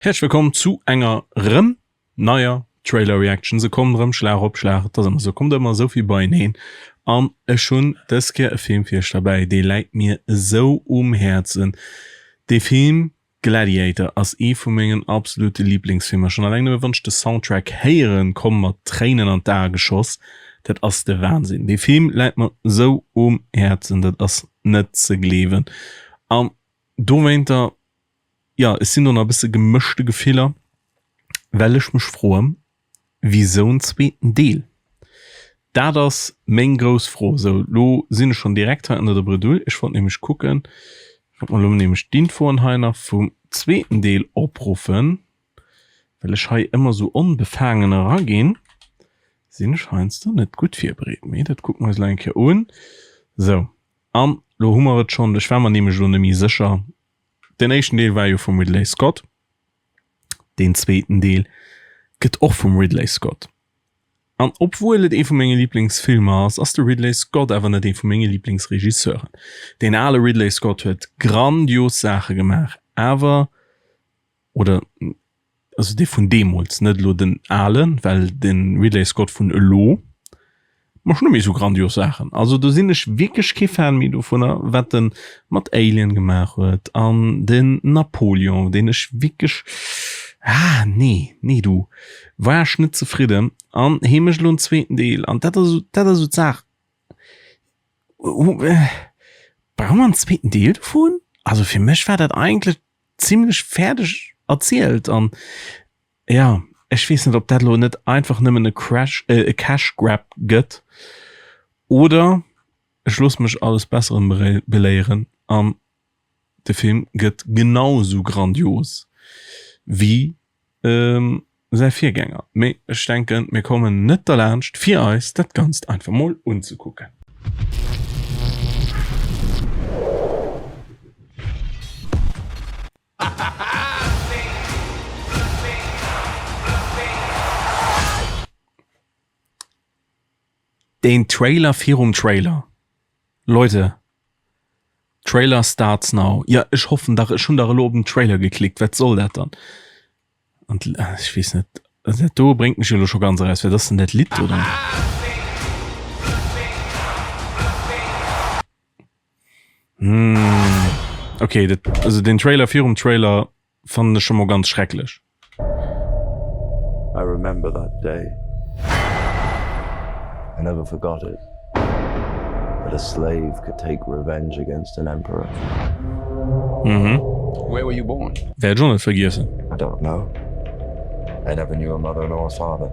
Häerzlech wëllkomm zu enger rëm neier Trailer Reaction. Se kommen rëm Schlag op Schlag, et ass ëmmer sou, kommt ëmmer esou vill beieneen an ech hunn dës Kéier e Film fir iech derbäi, dee läit mir esou um Häerzen. Dee Film Gladiator ass ee vu mengen absolute Liblingsfilmer. Schonn alleng nëmme wann ech de Soundtrack héieren, komme mer d'Tréinen an d'Ae geschoss. Dat ass de Wahnsinn. Dee Film läit mer esou um Häerzen, dat ass net ze gleewen an dowéinter Jo, ech sinn do nach e bësse gemëschte Gefiller, well ech mech froen, wisou en zweeten Deel? Dat ass meng grouss Fro. Sou, lo sinn ech schonn direkt hei ënner der Bredouille. Ech wollt nämlech kucken, ech wollt mer lo nämlech d'Infoen hei nach vum zweeten Deel opruffen, well ech hei ëmmer sou onbefaangen eraginn, sinn ech heiansdo net gutt virbereet. Mee dat kucke mer eis elo eng Kéier un. Sou, an lo hu mer et schonn. Ech war mer nämlech elo net méi sécher, Den éischten Deel war jo vum Ridley Scott. Deen zweeten Deel gëtt och vum Ridley Scott. An obwuel et ee vu menge Liblingsfilmer ass, ass de Ridley Scott awer net ee vu menge Liblingsregisseuren. Deen ale Ridley Scott huet grandios Saache gemaach, awer oder also dee vun deemools, net elo den alen, well de Ridley Scott vun elo mécht net méi esou grandios Saachen. Also do sinn ech wierklech kee Fan méi dovunner, wat e mat Alien gemaach huet an den Napoleon, deen ech wierklech, ah nee, nee du war ech net zefridden an hee mécht elo en zweeten Deel an dat ass esou, dat ass esou d'Saach. Brauche mer en zweeten Deel dovun? Also fir mech war dat eigentlech zimlech fäerdeg erzielt an ja ech weess net op dat lo net einfach nëmmen e Crash äh, e Cash Grab gëtt oder ech loosse mech alles Besseren beléieren an de Film gëtt genau sou grandios wéi ähm, säi Virgänger. Mee ech denken mir kommen net derlaanscht fir eis dat Ganzt einfach mol unzekucken. Deen Trailer virum Trailer, Leute, Trailer starts now. Jo ech hoffen dach, ech hunn dach elo op den Trailer geklickt, wat soll dat dann? An ech weess net, dat do bréngt mech jo elo scho ganz eraus. Wat ass denn dat Lidd do dann? Hm, okay, dat, also den Trailer virum Trailer fannen ech scho mol ganz schrecklech. I remember that day. I never forgot it. That a slave could take revenge against an emperor. Mhm. Where were you born? Wäert ech och net vergiessen. I don't know. I never knew a mother nor a father.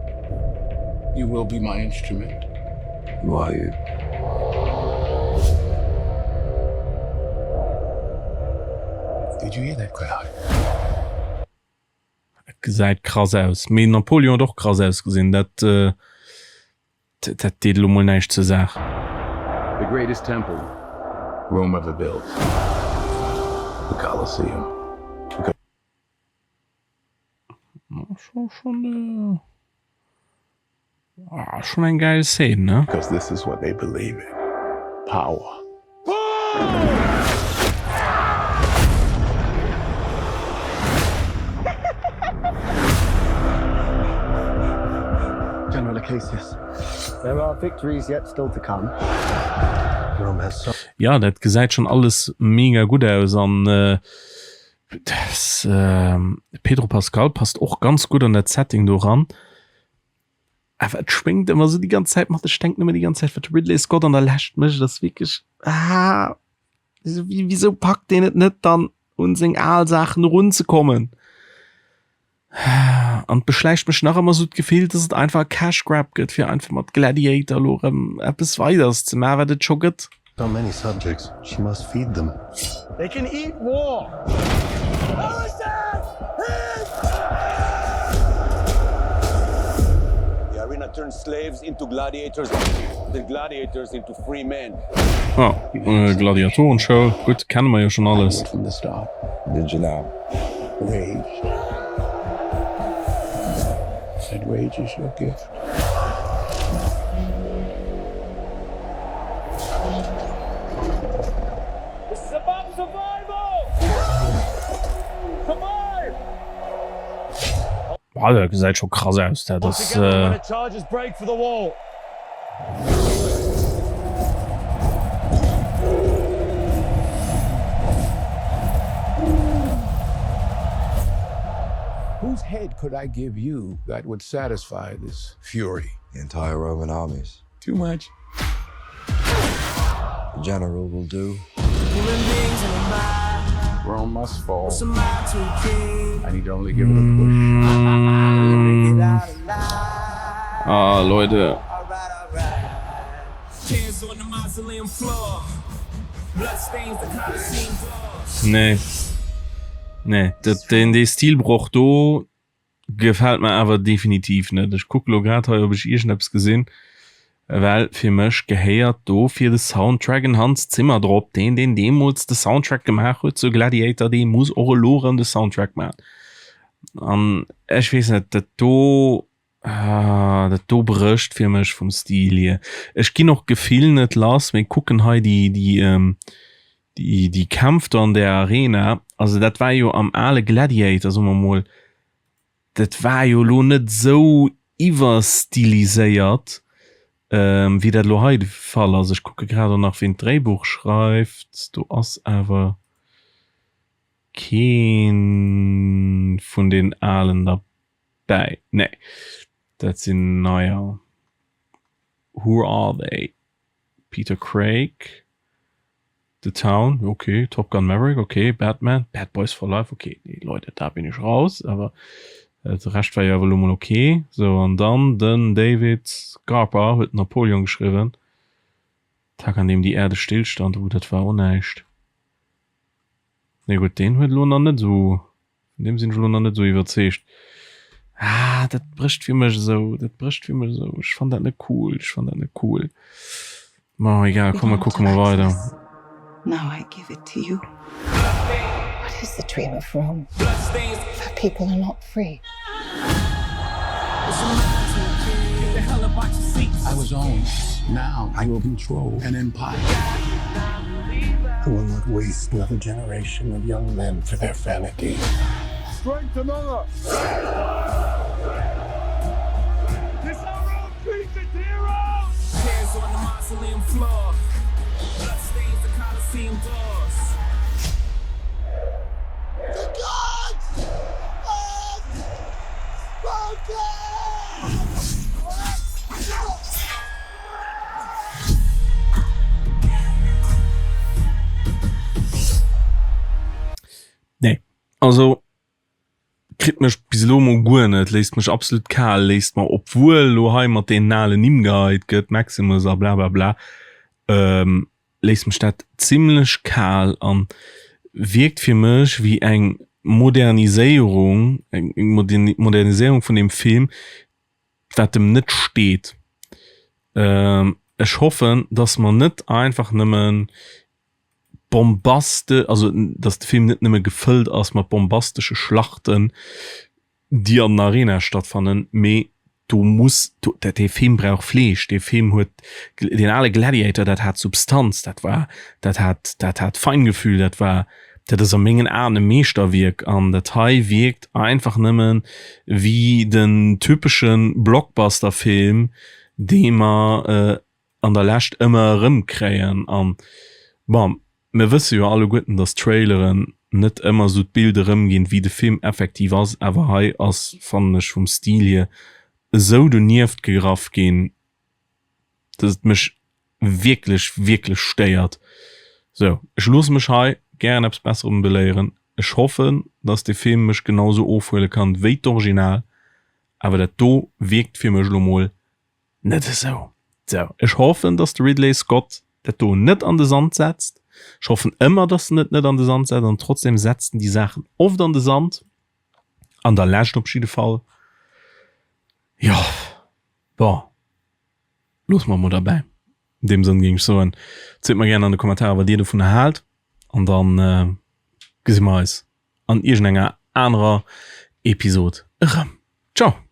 You will be my instrument. Who are you? Did you hear that crowd? Et gesäit krass aus. Mee Napoleon huet och krass ausgesinn. Dat. Dat deet elo mol näischt zur Saach. The greatest temple Rome ever built, the Colosseum. Schon eng geil Szene, ne? Because this is what they believe in, power. General Acacius, there are victories yet still to come. Rome has so. Jo, dat gesäit schon alles mega gutt aus an Pedro Pascal passt och ganz gutt an dat Setting do ran. Awer et schwéngt ëmmer esou déi ganz Zäit mat. Ech denken ëmmer déi ganz Zäit, wat de Ridley Scott an der Lescht mécht, ass wierklech, ah, wisou packt deen et net dann un seng al Saachen erunzekommen? An et beschläicht mech nach ëmmer esou d'Gefill, dass et einfach e Cash Grab gëtt, fir einfach mat Gladiator elo erëm eppes Weiders ze maachen, wat et scho gëtt. So many subjects, she must feed them. They can eat war. The arena turns slaves into gladiators, the gladiators into free men. Oh, Gladiatorenshow, gutt, kenne mer jo schon alles. From the start. Did you now? Rage. And rage is your gift. Bah, dat gesäit scho krass aus, dat ass. Whose head could I give you that would satisfy this fury? The entire Roman armies. Too much. The general will do. Rome must fall. I need only give it a push. Ah, Leute. Nee. Nee, dat, den, dee Stilbroch do Gefält mer awer definitiv net. Ech kucke lo grad hei op ech iergendeppes gesinn, well fir mech gehéiert do fir de Soundtrack en Hans Zimmer drop. Deen deen deemools de Soundtrack gemaach huet zu Gladiator, dee muss och elo erëm de Soundtrack maachen. An ech weess net, dat do, dat do brécht fir mech vum Stil hier. Ech ginn och d'Gefill net lass, mee kucken hei déi déi déi déi Kämpf do an där Arena, also dat war jo am ale Gladiator, soe mer mol, dat war jo elo net esou iwwerstiliséiert, wéi dat elo hei de Fall ass. Ech kucke grad och nach, wien d'Dréibuch schreift. Do ass awer kee vun den Alen derbäi. Nee, dat sinn neier. Who are they? Peter Craig, The Town, ok, Top Gun Maverick, ok, Batman, Bad Boys for Life, ok, nee Leute, da bin ech raus, awer de Rescht war jo awer elo mol ok. Sou, an dann den David Scarpa huet Napoleon geschriwwen, Tag an dem die Erde stillstand, uh, dat war och näischt. Nee gutt, deen huet elo nach net esou Vun deem sinn ech elo nach net esou iwwerzeegt. Ah, dat brécht fir mech esou, dat brécht fir mech esou. Ech fann dat net cool, ech fann dat net cool. Ma egal, komm mer kucke mol weider. Now I give it to you. What is the dream of Rome? That people are not free. I was owned. Now I will control an empire. I will not waste another generation of young men for their vanity. Strength among us! This our own creature, heroes! Hands on the mausoleum floor. Blood stains the Colosseum doors. The gods have spoken! Nee, also kritt mech bis elo mol guer net, léisst mech absolut kal, léisst mer, obwuel elo hei mat deenen alen Nimm geheit gëtt, Maximus a blablabla, ähm, léisst mech dat zimlech kal an wierkt fir mech wéi eng Moderniséierung, eng Moderniséierung vun deem Film, wat em net steet. Ech hoffen, dass mer net einfach nëmmen bombaste, also dass de Film net nëmme gefëllt ass mat bombastesche Schlachten, déi an den Arenae stattfannen, mee do muss, do, dat dee Film brauch Fleesch, dee Film huet, deen ale Gladiator, dat hat Substanz, dat war, dat hat, dat hat Feingefühl, dat war, Dat ass a mengen Aen e Meeschterwierk an dat hei wierkt einfach nëmmen wéi den typesche Blockbuster-Film, dee mer an der Lescht ëmmer erëm kréien. An bon, mir wësse jo alleguerten, dass Traileren net ëmmer esou d'Bild erëmginn, wéi de Film effektiv ass, awer hei ass, fannen ech, vum Stil hier esou donieft gegraff ginn, dass et mech wierklech, wierklech stéiert. Sou, ech loosse mech hei gären eppes Besserem beléieren. Ech hoffen, dass de Film mech genau sou ofhuele kann wéi d'Original, awer dat do wierkt fir mech elo mol net esou. Sou, ech hoffen, dass de Ridley Scott dat do net an de Sand setzt. Ech hoffen ëmmer, dass en et net an de Sand setzt an trotzdem setzt en déi Saachen oft an de Sand, an der Lescht op jidde Fall. Jo, bon. Loosse mer emol derbäi. An deem Sënn géing ech soen, zielt mer gären an de Kommentarer, wat dir dovunner haalt. An dann gesi mer eis an iergendenger anerer Episod erëm. Ciao!